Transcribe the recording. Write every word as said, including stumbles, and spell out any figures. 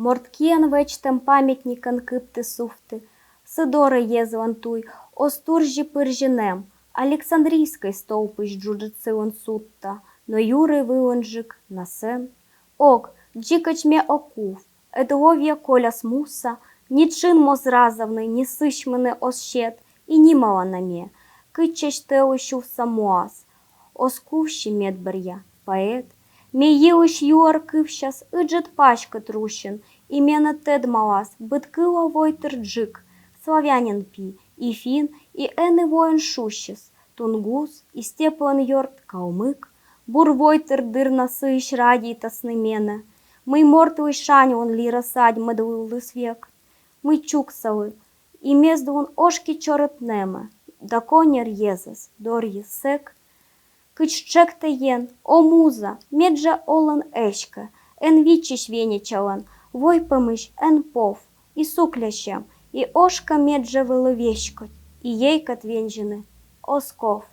Морт киӧн вӧчтӧм памятникӧн кыпті-сувті, сы дорӧ йӧзлӧн туй оз турзьы-пырзьы нэм. Александрийскӧй столпысь джуджыд сылӧн судта, но юрӧй вылынджык на сэн. Ог, дзикӧдз ме ог кув, ӧд ловъя коляс муса, ни тшын моз разавны, ни сісьмыны оз сет, и нимала на ме, кытчӧдз тӧлысь увса муас. Оз кувсьы медбӧръя, поэт. Ме йылысь юӧр кывсяс ыджыд паськыд русьын, и менӧ тӧдмалас, быд кыла войтырджык, славянин пи, и финн, и ӧні воӧн шусьыс, тунгус, и степлӧн ёрт калмык. Бур войтыр дыр на сыысь радейтасны менӧ, мый мортлысь шаньлун лира садьмӧдлывліс век, мый чуксаліс, и мездлун ошкис чорыд нэмӧ, да коньӧр йӧзӧс дорйис сэк. Кыдз тшӧктӧ Ен, о муза, меджӧ олӧн эськӧ, эн виччысь венечалан, вой пӧ мысь эн пов, и суклясьӧм, и ошкӧ меджӧ вӧлі веськодь, и ейкӧд вензьыны оз ков.